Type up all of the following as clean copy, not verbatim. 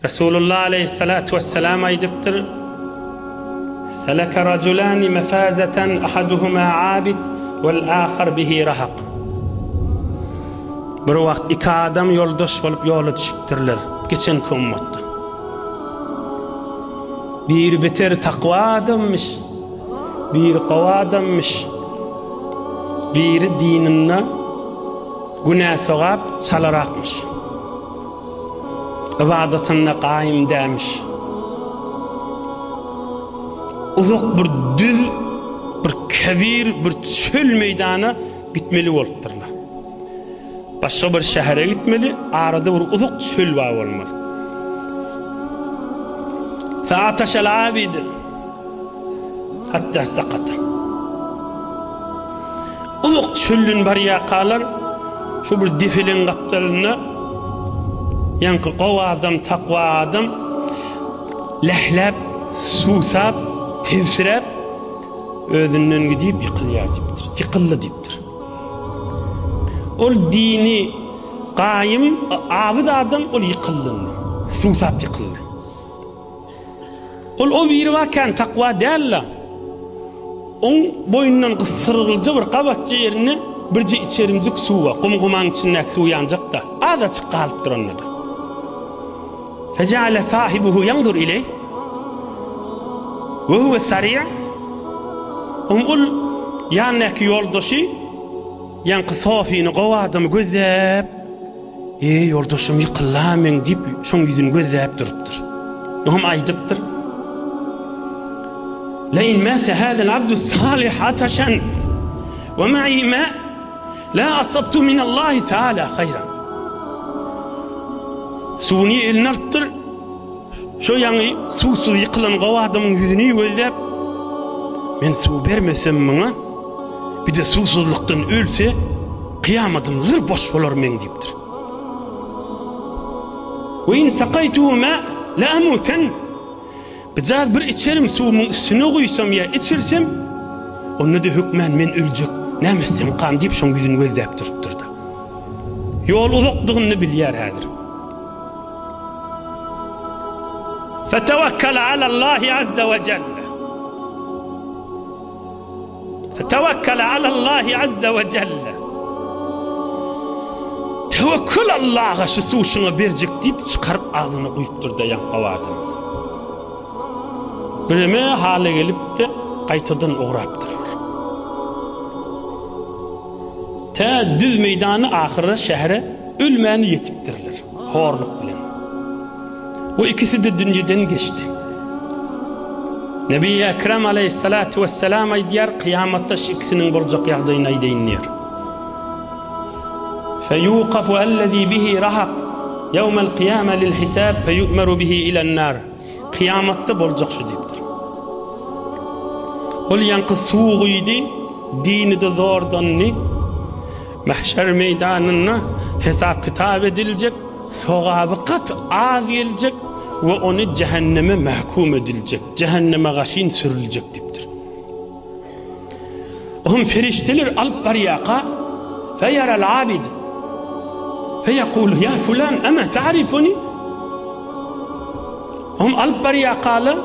Resulullah aleýhissalatu wessalam aýdypdyr, Seleke rajulani mefazatan ahaduhuma abid wal ahar bihi rahak. Bir wagt iki adam ýoldaş bolup ýola düşüpdirler, geçenki ummatda. Biri beter takwa adammyş, biri gowy adammyş, biri dininde günä-sogap çalarakmyş. Ybadatynda gaýym dämiş. Uzak bir düz, bir kebir, bir çöl meýdana gitmeli bolupdyrlar. Başga bir şähere gitmeli, arada bir uzak çöl bar bolmaly. Feataşel abid hatta sakata. Uzak çölden barýarkalar, şu bir depeleň gapdalynda ýaňky gowy adam, takwa adam lähläp, suwsap, tebsiräp, özünden gidip ýykylýar diýipdir. Ýykyldy diýipdir. Ol dini gaýym, abyt adam ol ýykyldy indi. Suwsap ýykyldy. Ol o biri bar kän takwa däl-de. Oň boýundan gysyrylja bir gabatja ýerinde birje içerimjik suw bar. Gum-gumaň içindäki suw ýanjak-da. Azajyk galypdyr onda-da. Fejeale sahibuhu ýanzur ileýh we huwe sariýa. Oň ol ýanyndaky ýoldaşy ýaňky sofyny gowy adamy gözläp Eý, ýoldaşym ýykylda meň diýip, şoň ýüzüni gözläp durupdyr. Oňam aýdypdyr. La in mate hadal abdu salih ataşan we ma'i ma la asabtu min Allahi taala haýran. Suwuny eline alypdyr. Şo ýaňy suwsuz ýykylan gowy adamyň ýüzüni gözläp, Men suw bermesem muňa, bir-de suwsuzlykdan ölse, kyýamadym zyr boş bolar meň diýipdir. We in sakaýtuhu ma la amuten. Bijaz bir içerim suwumyň üstüne guýsam ýa içirsem, onda-da hökmän men öljek, näme etsemkam diýip şoň ýüzüni gözläp durupdyr-da. Ýol uzakdygyny bilýär häzir. Fetewekkele alallahi azze we celle. Fetewekkele alallahi azze we celle. Tewekkül Allaha şu suw şuňa berjek diýip çykaryp agzyna guýupdyr-da ýaňkaw adam. Bireme hala gelip-de gaýtadan ugrapdyrlar. Tä düz meýdany ahyry şähere ölmäni ýetipdirler, horluk bilen. We ikisi-de dünýeden geçdi. Nebi Ekrem aleýhissalatu wesselam aýdýar, kyýamatda şu ikisiniň boljak ýagdaýyny aýdaýyn diýýär. Feýukafu ellezî bihi rahak ýewmel kyýame lil hisab feýu'meru bihi ilen nar. Kyýamatda boljak şu diýipdir. Ol ýaňky suw guýdy, dini-de zordandy. Mahşer meýdanynda hesap-kitap ediljek, sogaby gaty az geljek we ony jähenneme mahkum ediljek, jähenneme gaşyn sürüljek diýipdir. Ohm perişdeler alyp barýarka, feýeral abid, feýekulu ýa fulan ema ta'rifuni? Ohm alyp barýarkalar,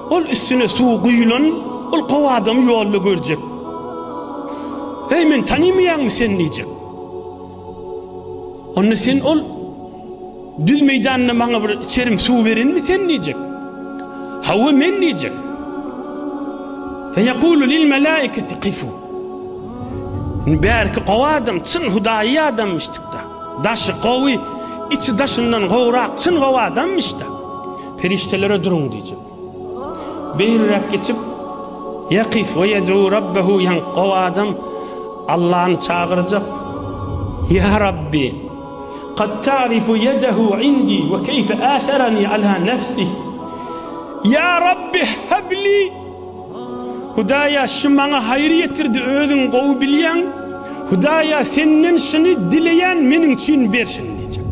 ol üstüne suw guýulan, ol gowy adamy ýolda görjek. Heý, meni tanymaýaňmy sen diýjek. Onda sen ol düz meýdanda maňa bir içerim suw berenmi sen diýjek. Hawa men diýjek. Feýekulu lil melaiketi kifu. Bärki gowy adam, çyn hudaýy adamyşdykda. Daşy gowy, içi daşyndan gowrak, çyn gowy adammyş-da. Perişdelere duruň diýjek. Beýleräk geçip, Ýekif we ýed'u Rabbehu ýaňky gowy adam Allany çagyrjak, Ýa Rabbi, kad ta'rifu ýedehu indi we keýfe äserani ala nefsih. Ýa Rabbi, hebli! Hudaýa şu maňa haýyr ýetirdi özüň gowy bilýäň, Hudaýa senden şuny dileýän meniň üçin ber şuny diýjek.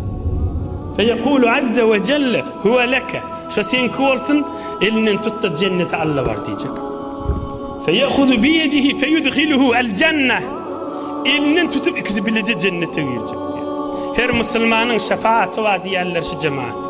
Feýekulu azze we jelle huwe leke şo seňki bolsun elinden tutda jennete alla bar diýjek. Feýehuzu biýedihi feýudhiluhu el jenneh elinden tutup ikisi bileje jennete girjek diýýär. Her musulmanyň şefaaty bar diýýärler şu jemaat.